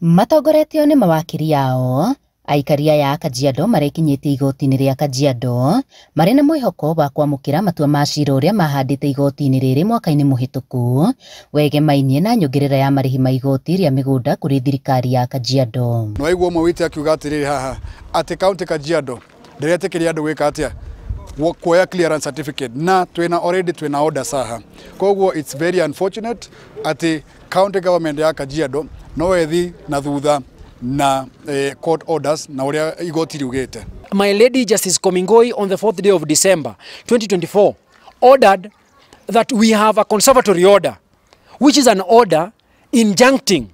Matongoretio nĩ mawakiri ao, aikari aya a Kajiado marekinyĩtie igoti-inĩ rĩa Kajiado marĩ na mwĩhoko wa kwamũkĩra matua ma cira ũrĩa mahandĩte igoti-inĩ rĩrĩ mwaka-inĩ mũhĩtũku wegemainie na nyongerera ya marĩhi ma igoti rĩa mĩgũnda kũrĩ thirikari ya Kajiado. Nĩwaigua ũmwe witũ akiuga atĩrĩrĩ haha atĩ kaunti Kajiado ndĩretĩkĩria andũ gwĩka atĩa kuoya clearance certificate na twina already twina order saha. Koguo it's very unfortunate atĩ county government ya Kajiado no ethi na thutha na court orders na uria igoti riugite. My Lady Justice Komingoi on the 4th day of December 2024 ordered that we have a conservatory order, which is an order injuncting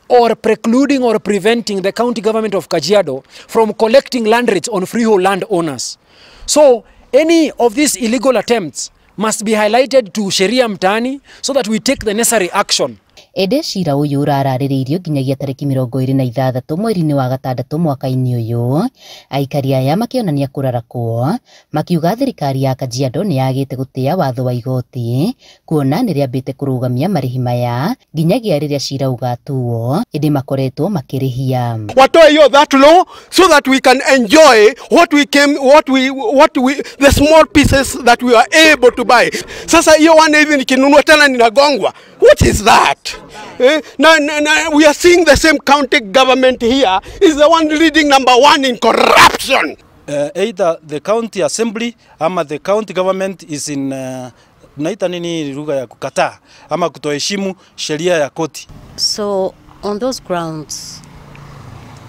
or precluding or preventing the county government of Kajiado from collecting land rates on freehold land owners. So any of these illegal attempts must be highlighted to Sheria Mtaani so that we take the necessary action. Ĩndĩ cira ũyũ ũrararĩrĩirio nginyagia tarĩki 26 mweri-inĩ wa gatandatũ mwaka-inĩ ũyũ, aikari aya makĩonania kũrarakwo makiuga thirikari ya Kajiado nĩ yagĩte gũtĩa watho wa igoti kuona nĩ rĩambĩte kũrũgamia marĩhi maya nginyagia rĩrĩa cira ũgatuo, ĩndĩ makoretwo makĩrĩhia. Watoe hiyo that law so that we can enjoy what we came, what we, what we, the small pieces that we are able to buy. Sasa hiyo wane hivi nikinunua tena ninagongwa. What is that? Na, we are seeing the same county government here is the one leading number one in corruption. Either the county assembly ama the county government is in naita nini lugha ya kukataa ama kutoheshimu sheria ya koti. So on those grounds,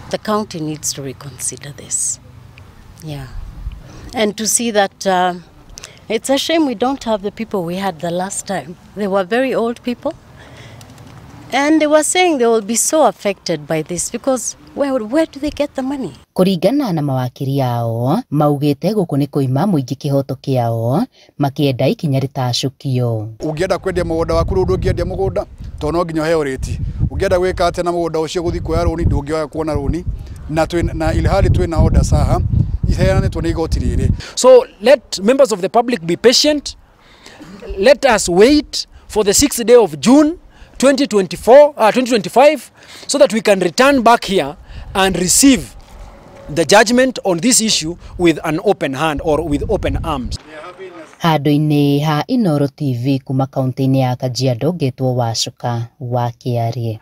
the county needs to reconsider this. Yeah. And to see that it's a shame we don't have the people we had the last time. They were very old people. And they were saying they will be so affected by this because where do they get the money? Kũringana na mawakiri ao, maugĩte gũkũ nĩ kũima mũingĩ kĩhoto kĩao, makĩenda ikinya rĩtacũkio. Ũngĩenda kwendia mũgũnda waku rĩu ndũngĩendia mũgũnda tondũ no nginya ũheo rĩti. Ũngĩenda gwĩka atĩa na mũgũnda ũcio gũthiĩ kuoya rũni ndũngĩoya kuona rũni na ilhali twĩna order saha iheanĩtwo nĩ igoti rĩrĩ. So let members of the public be patient. Let us wait for the 6th day of June 2025, so that we can return back here and receive the judgment on this issue with an open hand or with open arms. Handũ-inĩ ha Inooro TV kuma kaunti-inĩ ya Kajiado, ngetwo Wacuka wa Kĩarie.